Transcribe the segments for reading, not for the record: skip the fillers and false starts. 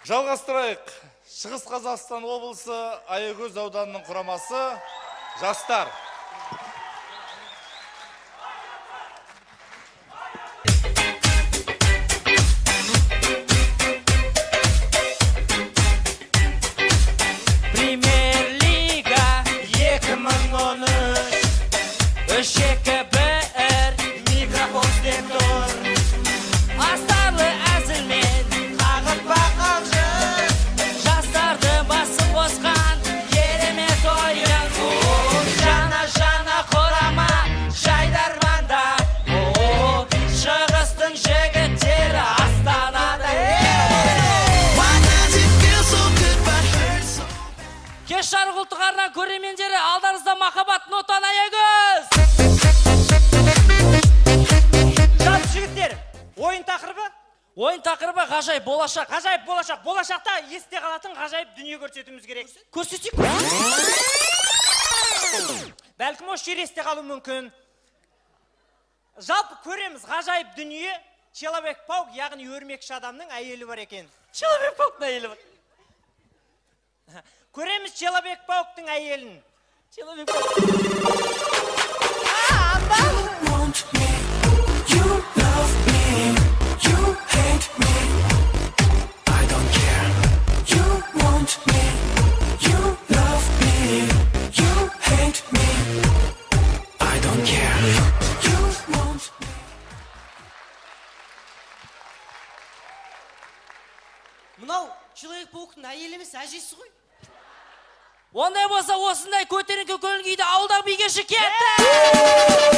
Жалғастырайық. Шығыс Қазақстан облысы Аягөз ауданының құрамасы жастар. Премьер-лига 2013 3-2-1 микрофон істеп тұр. Астарлы әзілмен қағытпа қалжың, жастарды басып қосқан керемет ойын. Жаңа құрама жайдарманда, шығыстың жігіттері Астанада. Кеш жарық ұлттық арна көрермендері, алдарыңызда Махаббат Нотан Аягөз. Жалпы жігіттер, ойын тақырыбы? Ойын тақырыбы ғажайып болашақ. Ғажайып болашақ. Болашақта есте қалатын ғажайып дүние көрсетуіміз керек. Көрсетейік. Бәлкім осы жер есте қалуы мүмкін. Жалпы көреміз ғажайып дүние. Человек-паук, яғни өрмекші адамның әйелі бар екен. Человек-пауктың әйелі бар. Көреміз Человек-пауктың әйелін. Человек-паук. Want me, you love me, you hate me, I don't care. You want me, you love me, you hate me, I don't care. You want me. Мынау Человек-пауктың әйелі емес, әжесі ғой. Ондай болса осындай көтеріңкі көңіл күйді ауылдағы би кеші кетті.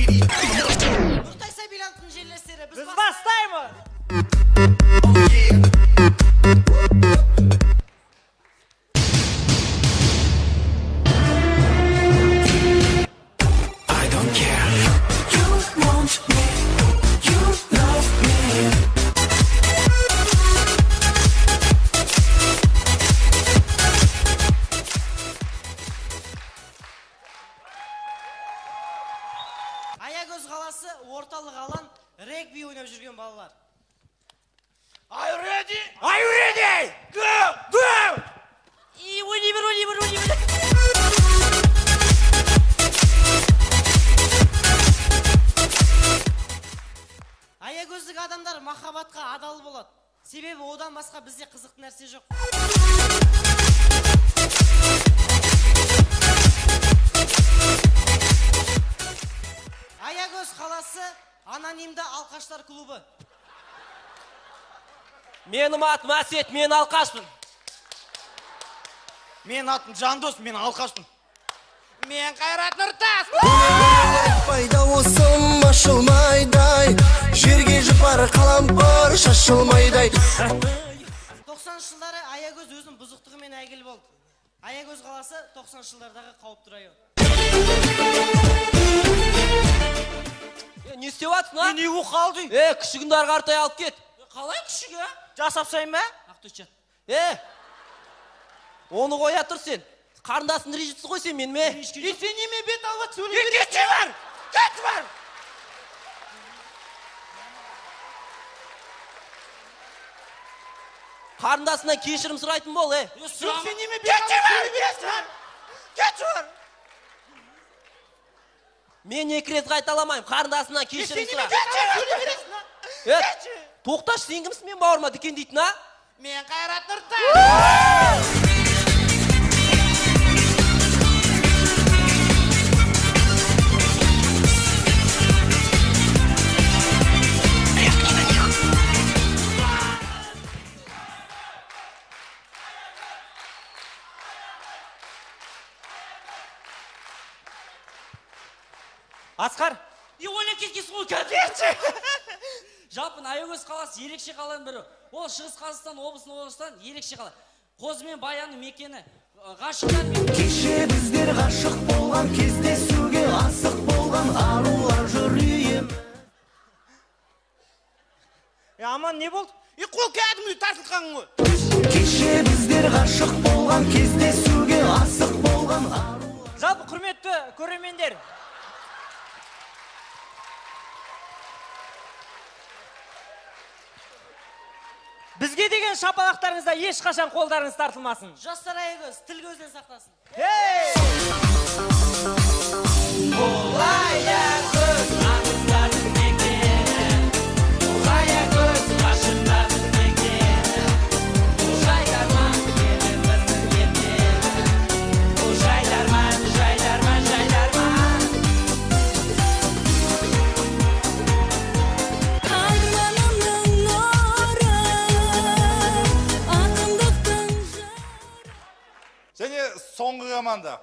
Нұртай Сабилановтың жерлестері, біз бастаймыз. I don't care. You want me, you love me. Аягөз қаласы орталық алаң, регби ойнап жүрген балалар. Are you ready? Are you ready? Go! Go! И ойнай бер, ойнай бер, ойнай бер. Аягөздік адамдар махаббатқа адал болады. Себебі одан басқа бізде қызықты нәрсе жоқ. Аягөз қаласы анонимді алқаштар клубы. Менің атым Әсет, мен алқашпын. Менің атым Жандос, мен алқашпын. Мен Қайрат Нұртас. Айтпай дауысым ашылмайдай, жерге жұпар қалампыр шашылмайдай. 90-шы жылдары Аягөз өзінің бұзықтығымен әйгілі болды. Аягөз қаласы 90-шы жылдардағы қауіпті район. Не істеп жатсың, а? Не болып қалды? Күшігіңді ары қаратай алып кет. Қалай күшігі, а? Жасап сайын ба? Ақтөс жат. Оны қоя тұр сен. Қарындасың ренжітсіз ғой сен меніме. Сен неме бет алып сөйлей Е, кетші бар! Кетші бар! Қарындасынан кешірім сұрайтын бол, е. Жоқ, сен неме бет алып сөйлей бересің? Кетші бар! Мен екі рет қайталамаймын, қарындасынан кешірім Сен сұра. неме бет алып сөйлей бересің? Тоқташы, сен кімсің мен бауырыма дүкендейтін, а? Мен Қайрат Нұртас. Асқар. И ойлап кеткенсің ғой кәдімгі. Жалпы Аягөз қаласы ерекше қаланың бірі. Ол Шығыс Қазақстан облысының облыстан ерекше қала. Қозы мен Баянның мекені, ғашықтар мен Кеше біздер ғашық болған, кездесуге асық болған арулар жүрейін. Аман не болды? Қол кәдімгідей тартылған ғой. Кеше біздер ғашық болған, кездесуге асық болған арулар. Жалпы құрметті көрермендер, Бізге деген шапалақтарыңызда ешқашан қолдарыңыз тартылмасын. Жастар Аягөз, тіл көзден сақтасын. Hey! Бұл Аягөз, аңыздардың мекені. Бұл Аягөз, ғашықтардың мекені. Бұл жайдарман еді біздің ертегі. Бұл жайдарман, жайдарман, жайдарман. Арманымның нұры, ақындықтың Және соңғы команда.